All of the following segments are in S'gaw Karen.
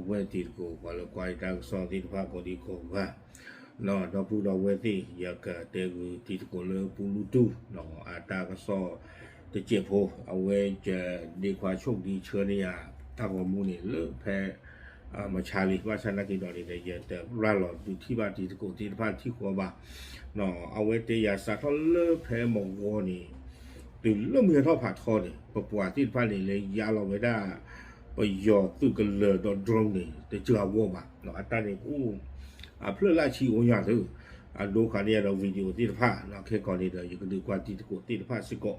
ဝဲတံၤသကိး ပှၤလၢကွၢ်ယတၢ်ကစီၣ်သ့ၣ်တဖၣ်ကိးဒံကိးဂၤ, ဒီပုၢ်ဒီဝဲၢ်သ့ၣ် ယကတဲဂုာ်တံၤသကိးလၢပူလူတူၢ် အတၢ်ကစီၣ်တစဲးဖိ အဝဲယဒ့ခွါဆိၣ်ဒံဆှၢန့ၢ်ယၤ တၢ်ဂီၤမူန့ၣ်လၢဖဲ မဆါလံ ဘၣ်ဆၣ်နာ်က့ဒီးန့ၣ်ဒီး ယတရၤလီၤဒုးထံၣ်ဘၣ်တံၤသကိးသ့ၣ်တဖၣ်ထံၣ်ဃီဘၣ် အဝဲတဲယၤစးထီၣ်လၢဖဲမဂီၤန့ၣ် တုၤလၢမုၢ်ဟဲထီၣ်ဖးထီန့ၣ် ပပှၤသ့ၣ်တဖၣ်န့ၣ် လဲၤယါလီၤဝဲဒၣ် ပယီၤသုးကလၢၤဒီး drone န့ၣ် တစှၤဝီဘၣ်. အတၢ်န့ၣ်အိၣ် အဖျၢၣ်လၢဆံအိၣ်ညါသု အဒိဃာ်န့ၢ်ယၤဒီး video သ့ၣ်တဖၣ် ခဲကီးန့ၣ်ဒီး ယကဒုးကွၢ်တံၤသကိးသ့ၣ်တဖၣ်စ့ၢ်ကီး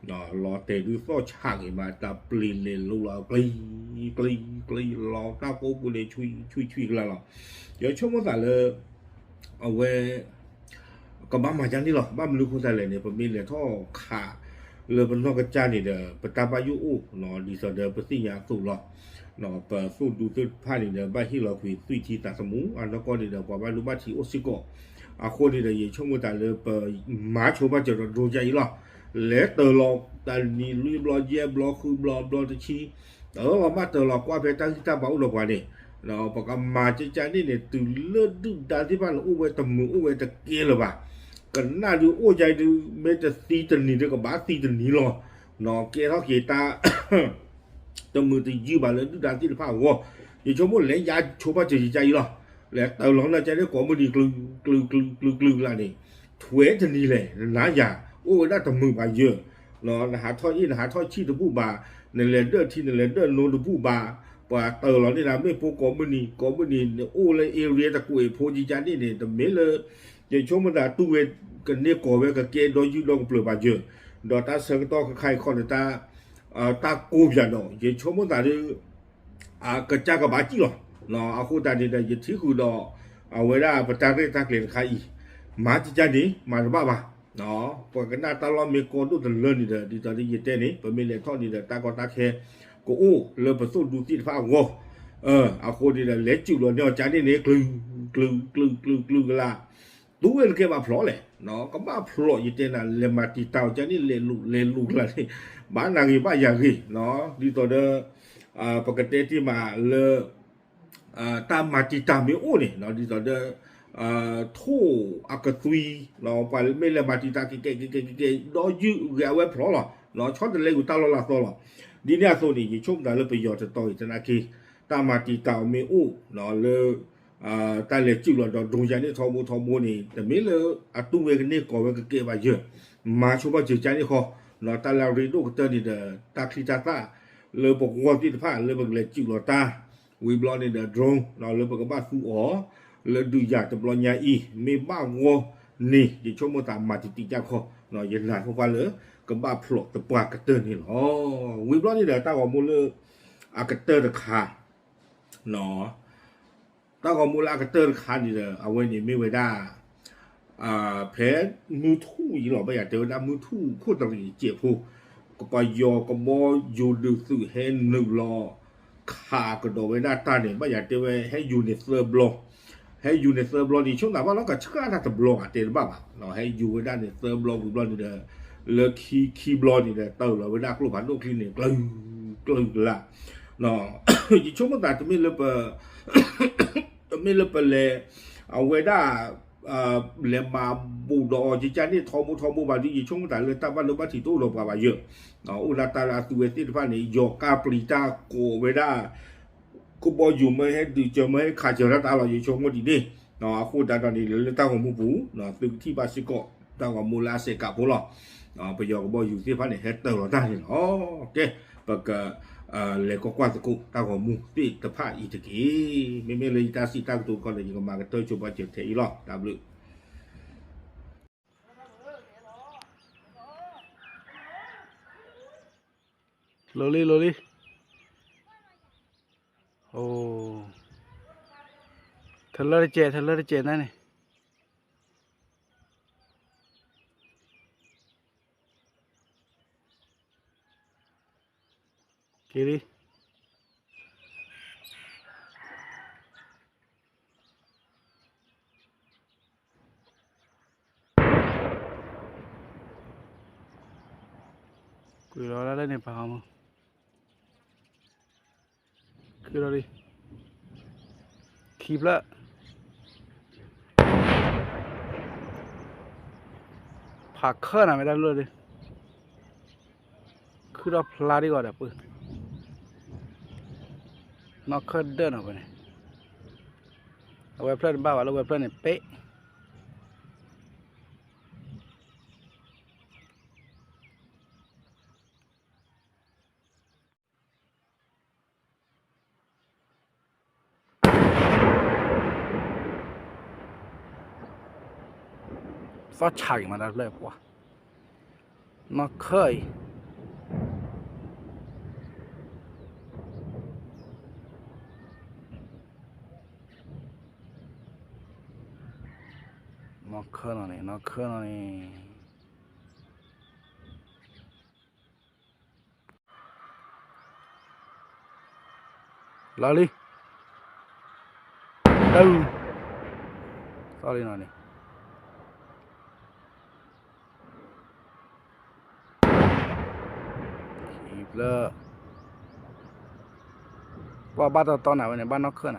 လီၤတဲာ်ဒုးသီၣ်ဆးက့ၤမး တၢ်ပျံၤလဲၤလိၤလီၤ ကျံ ကျံ ကျံ လီၤတၢ်ကိးပူၤန့ၣ် ဆွံဆွံဆွံကလၢ်လီၤ. ယဆိကမိၣ်သးလၢ အဝဲ ကဘၣ်မၤကၢ်န့ၣ်လီၤ. ဘၣ်မနုၤအဃိသတးလဲၣ်န့ၣ် ပမ့ၢ်လဲၤထီၣ်ခးလၢပနီၢ်ကစၢ်န့ၣ်ဒီး ပတၢ်ဘၣ်ယိၣ်အိၣ် ဒ်သိးဒီးပသ့ၣ်ညါအသိးလီၤ. ပသိၣ်ဒူသ့ၣ်တဖၣ်န့ၣ်ဒီး ဘၣ်ဟ့ၣ်လီၤကွံာ်သွံၣ်ထံသးသမူ အနီၢ်ကီၢ်န့ၣ်ဒီး ပှၤဘၣ်ဒိဘၣ်ထံးအိၣ်စ့ၢ်ကီး. အဃိန့ၣ်ဒီး ယဆိကမိၣ်သးလၢပမၤဆိဘၣ်စၢၤဒီး drone ယါအံၤလီၤ. လဲၤတၢၤလီၤတနံၤလွံၢ်ဘျီယဲၢ်ဘျီဃုဘျီဘျီတဆံ တၢၤလီၤမးတၢၤလီၤကွၢ်ဖဲတၢ်ဂံၢ်တၢ်ဘါအိၣ်ဒီးပှၤန့ၣ် ပကမၤကၢ်ကၢ်န့ၣ်န့ၣ် တုၤလၢဒုၣ်ဒါသ့ၣ်တဖၣ်န့ၣ် အိၣ်ဝဲတမုာ်အိၣ်ဝဲတကဲလၢၤဘၣ်. ကနၣ်ဒုးအိၣ်ယါဒုး မ့ၢ်တသံတနံၤဒီးကဘၣ်သံတနံၤလီၤ. ကဲထီၣ်က့ၤတၢ် တမုာ်တယုၢ်ဘၣ်လၢဒုၣ်ဒါသ့ၣ်တဖၣ်အဂီၢ်. ယဆိကမိၣ်လဲၤယါဆိဘၣ်စၢၤယကၢ်အံၤလီၤ. လဲၤတၢၤလီၤန့ၣ်ကၢ်န့ၣ် ကိးမုၢ်နံၤ ကျုၤ ကျုၤ ကျုၤ ကျုၤ ကျုၤကလၢ်န့ၣ် ထွဲတနံၤလဲၣ် နနၤယၤ အိၣ်ဝဲဒၣ်တမုာ်ဘၣ်ယၢၤ နဟးထီၣ်အ့ၣ် နဟးထီၣ်ဆံၣ်တဘူၣ်ဘၣ်, နလဲၤဒၢၣ်ထံ နလဲၤဒၢၣ်နိတဘူၣ်ဘၣ်, ပှၤတၢၤလီၤန့ၢ်နၤမ့ၢ်ဖိကိးမုၢ်နံၤ ကိးမုၢ်နံၤ နအိၣ်လၢ area တကွဲးဖိကၢ်ကၢ်န့ၣ်န့ၣ် တမ့ၢ်လၢ ယဆိကမိၣ်သးတူၢ်ဝဲကန့ၢ်ကီၢ်ဝဲကကဲဒီယုၢ်ဒီကပျၢၤဘၣ်ယၢၤ, ဒီးတၢ်ဆၢကတီၢ်ခဲခါအံၤခီန့ၣ် တၢ်ကိၢ်ပၠးဒီး ယဆိကမိၣ်သးဒုး ကစၢ်ကဘၣ်စံၣ်လီၤ. အဃိသတးန့ၣ်ဒီး ယထံၣ်ဃုာ်ဒီး အဝဲဒၣ်ပတၢ်ရဲၣ်တၢ်ကျဲၤတခါအံၤ မၤကၢ်ကၢ်န့ၣ် မၤတဘၣ်ဘၣ်. ပကနၣ်တၢ်လီၢ်မ့ၢ်ကီဒိၣ်တလၢန့ၣ်ဒီး ဒ်သိးဒ်ယတဲန့ၣ် ပမ့ၢ်လဲၤထီၣ်န့ၣ်ဒီး တၢ်ကီတၢ်ခဲကအိၣ်လၢပသိၣ်ဒူသ့ၣ်တဖၣ်အဂီၢ်. အဃိန့ၣ်ဒီး လဲၤစုာ်လီၤန့ၢ်အီၤကၢ်န့ၣ်န့ၣ် ကျုၤ ကျုၤ ကျုၤ ကျုၤကလၢ် တူၢ်ဝဲတကဲဘၣ်ဖျိးလဲၣ်, ကဘၣ်ဖျိးယတဲနၤ လဲၤမၤတံာ်တာ်အီၤကၢ်န့ၣ် လဲၤလိၤလဲၤလိၤကလၢ်န့ၣ် ဘၣ်နၤဂ့ၤဘၣ်ယၤဂ့ၤ, ဒ်သိးဒီး ပကတဲတ့ၢ်မးလၢ တၢ်မၤတံာ်တာ်မ့ၢ်အိၣ်န့ၣ် ဒ်သိးဒီး ထိၣ်အကသွံ ပှၤမ့ၢ်လဲၤမၤတံာ်တာ်ကဲကဲကဲကဲကဲ ဒီယုၢ်ဂဲၤအဝဲဖျိးလီၤ. ဆီတလဲကွံာ်တၢ်လီၢ်လၢအသီလီၤ. ဒ်န့ၣ်အသိးန့ၣ် ယဆိကမိၣ်သးလၢပယီၤတတီၤအံၤသနာ်က့ တၢ်မၤတံာ်တာ်အီၤမ့ၢ်အိၣ်လၢ တၢ်လဲၤစုာ်လီၤဒီး drone ယါန့ၣ်ထီဘိထီဘိန့ၣ် တမ့ၢ်လၢအတူၢ်ဝဲကန့ၢ်ကီၢ်ဝဲကကဲဘၣ်ယၢၤ, မၤဆိဘၣ်စၢၤကၢ်န့ၣ်ဃီ, တၢ်လၢအရ့ဒိၣ်ကတၢၢ်န့ၣ်ဒီး တၢ်ချံတၢ်သၣ်လၢပဂီၢ်သ့ၣ်တဖၣ်လၢပကလဲၤစုာ်လီၤတၢ် ဝံၤဘျီန့ၣ်ဒီး drone လၢပကဘၣ်သူအီၤ လၢဒုးယၤတဘျီညါအံၤ မ့ၢ်ဘၣ်ဂီၢ်န့ၣ် ယဆိကမိၣ်သးမၤတံာ်တံာ်ကၢ်ခီ, ယနာ်ဃိပှၤလၢ ကဘၣ်ဖျိးသပှၢ်ကတၢၢ်န့ၣ်လီၤ. ဝံၤဘျီန့ၣ်ဒီး တၢ်ဂီၤမူလၢ အကတၢၢ်တခါ တၢ်ဂီၤမူလၢအကတၢၢ်တခါန့ၣ်ဒီး အဝဲန့ၣ်မ့ၢ်ဝဲဒၣ် ဖဲမုၢ်ထူၣ်အံၤလီၤ ဘၣ်ယၤတဲဝဲဒၣ်မုၢ်ထူၣ်ခိၣ်တရံးစဲးဖိ ကပယီၤကဘီယူၤဒုးသုးဟဲနုာ်လီၤ ခးကဒီးဝဲဒၣ်တၢ်န့ၣ် ဘၣ်ယၤတဲဝဲဟဲယူၤန့ၣ်သၢဘျီ ဟဲယူၤန့ၣ်သၢဘျီန့ၣ် ဆိကမိၣ်သးဘၣ်လီၤ ကဆှၣ်တၢ်တဘျီဘၣ် တဲတဘၣ်ဘၣ် ဟဲယူၤဝဲဒၣ်န့ၣ်သၢဘျီဝံၤဘျီန့ၣ်ဒီး လၢခံခံဘျီန့ၣ်ဒီး တၢ်လီၤဝဲဒၣ်ကျိဖးဒိၣ်ချံန့ၣ် ကျၢၤ ကျၢၤကလၢ် ယဆိကမိၣ်သးတမ့ၢ်လၢပ တမ့ၢ်လၢပလဲၤ အဝဲဒၣ် လဲၤမၤဘူးဒီးအီၤကကၢ်န့ၣ်ထီဘိထီဘိဘၣ်ဒီး ယဆိကမိၣ်သးလၢတၢ်ဘၣ်ဒိဘၣ်ထံးတအိၣ်ဒီးပှၤဘၣ်ယၢၤ အိၣ်ဒၣ်တၢ်လၢအသူဝဲသ့ၣ်တဖၣ်န့ၣ် ယီၤကၢ်ပျံၤတၢ်ကိးဝဲဒၣ် ကဘီယူၤမ့ၢ်ဟဲဒုးစၢၤမ့ၢ်ဟဲခးစၢၤတၢ်တၢ်လီၤ ယဆိကမိၣ်ဒ်န့ၣ် အဃိသတးဒီးန့ၣ် လၢတၢ်ဂီၤမူပူၤ သုကထံၣ်ဘၣ်စ့ၢ်ကီး တၢ်ဂီၤမူလၢအစဲးကးဖိလီၤ ပယီၤကဘီယူၤသ့ၣ်တဖၣ်န့ၣ် ဟဲတၢၤလီၤတၢ်န့ၣ်လီၤ. ကဲ ပက လဲၤကွၢ်ကွၢ်သကိးတၢ်ဂီၤမူသ့ၣ်တဖၣ်အံၤတက့ၢ်. မ့မ့ၢ်လၢယတၢ်စံးတၢ်ကတိၤတခီန့ၣ် ယကမၤကတၢၢ်ဆိပာ်စၢၤထဲအံၤလီၤ. တၢ်ဘျုး လီၤလံ လီၤလံ အိ ထလၢတစဲး ထလၢတစဲးနၤန့ၣ် က့ၤလံ ကွံာ်လီၤဒၣ်လၢန့ၣ်ပာ်အီၤမး ခုလီၤလံ ခံဖျၢၣ်, ဖးခၢၣ်နၤမ့ၢ်တၢ်လၢာ်ဒီး, ခုၣ်ထီၣ်ဖျါဒ်ဂီၤဒီးပှၤ, နီၢ်ခၢၣ်ဒၢၣ်နီၤဝဲန့ၣ်, အဝဲဖျၢၣ်တဘၣ်ဘၣ်လၢဝဲဖျၢၣ်န့ၣ်ပ့ၣ် သီၣ်ဆးက့ၤမးတၢ်ဖျၢၣ်ပှၤ, နီၢ်ခၢၣ်အံၤ, နီၢ်ခၢၣ်နီၤန့ၣ် နီၢ်ခၢၣ်နီၤန့ၣ် လီၤလံ, တၢ်, သီၣ်လံနီၤန့ၣ်, ခံဖျၢၣ်, ပှၤဘၣ်တီတီနၤဝဲန့ၣ် ဘၣ်နီၢ်ခၢၣ်နၤ,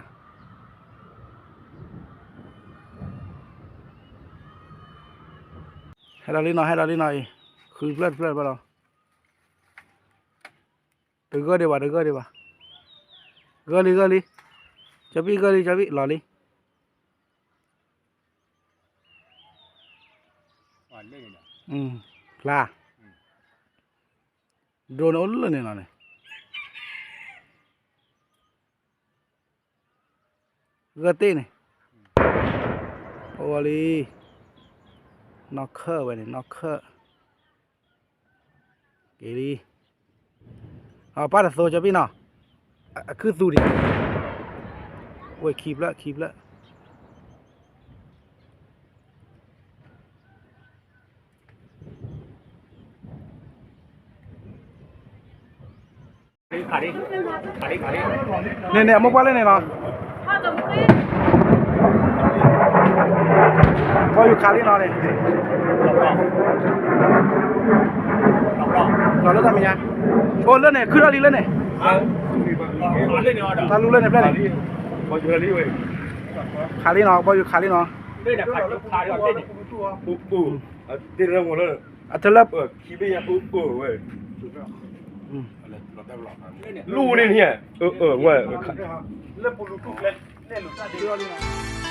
ဟဲဒီးလံနီၤ ဟဲဒီးလံနီၤအံၤ, ဃုဖျၢၣ်တဖျၢၣ်တဖျၢၣ်လီၤ. တဂၢၢ်ဒံးဘၣ် တဂၢၢ်ဒံးဘၣ်, ဂၢၢ်လံ ဂၢၢ်လံ, ကၠီဘံၣ်ဂၢၢ်လံ ကၠီဘံၣ်လီၤလံ, ဖျါ, drone န့ၣ်အိၣ်လၢန့ၣ်လီၤန့ၣ် ဂၢၢ်တ့ၢ်န့ၣ်, အိၣ်လံ, နီၢ်ခၢၣ်ဝဲန့ၣ် နီၢ်ခၢၣ်, က့ၤလံ, အပၢ်တသိကၠီဘံၣ်နီၤ, အခုသူဒံး, ဝဲခံဖျၢၣ် ခံဖျၢၣ် န့ၣ်န့ၣ် အမိၢ်ပှၢ်လၢန့ၣ်နီၤ, ဘီယူၤခးလံနီၤန့ၣ်, လီၤလၢတၢ်မဲာ်ညါ, အိၣ်လၢန့ၣ် ခုၣ်ထီၣ်လံလၢန့ၣ်, တၢ်လူလၢန့ၣ်ဖျၢၣ်န့ၣ်, ခးလံနီၤ ဘီယူၤခးလံနီၤ, အတလၢ လူန့ၣ်န့ၣ်, လၢပူၤလူၤထူၣ်ကျဲန့ၣ်လီၤ.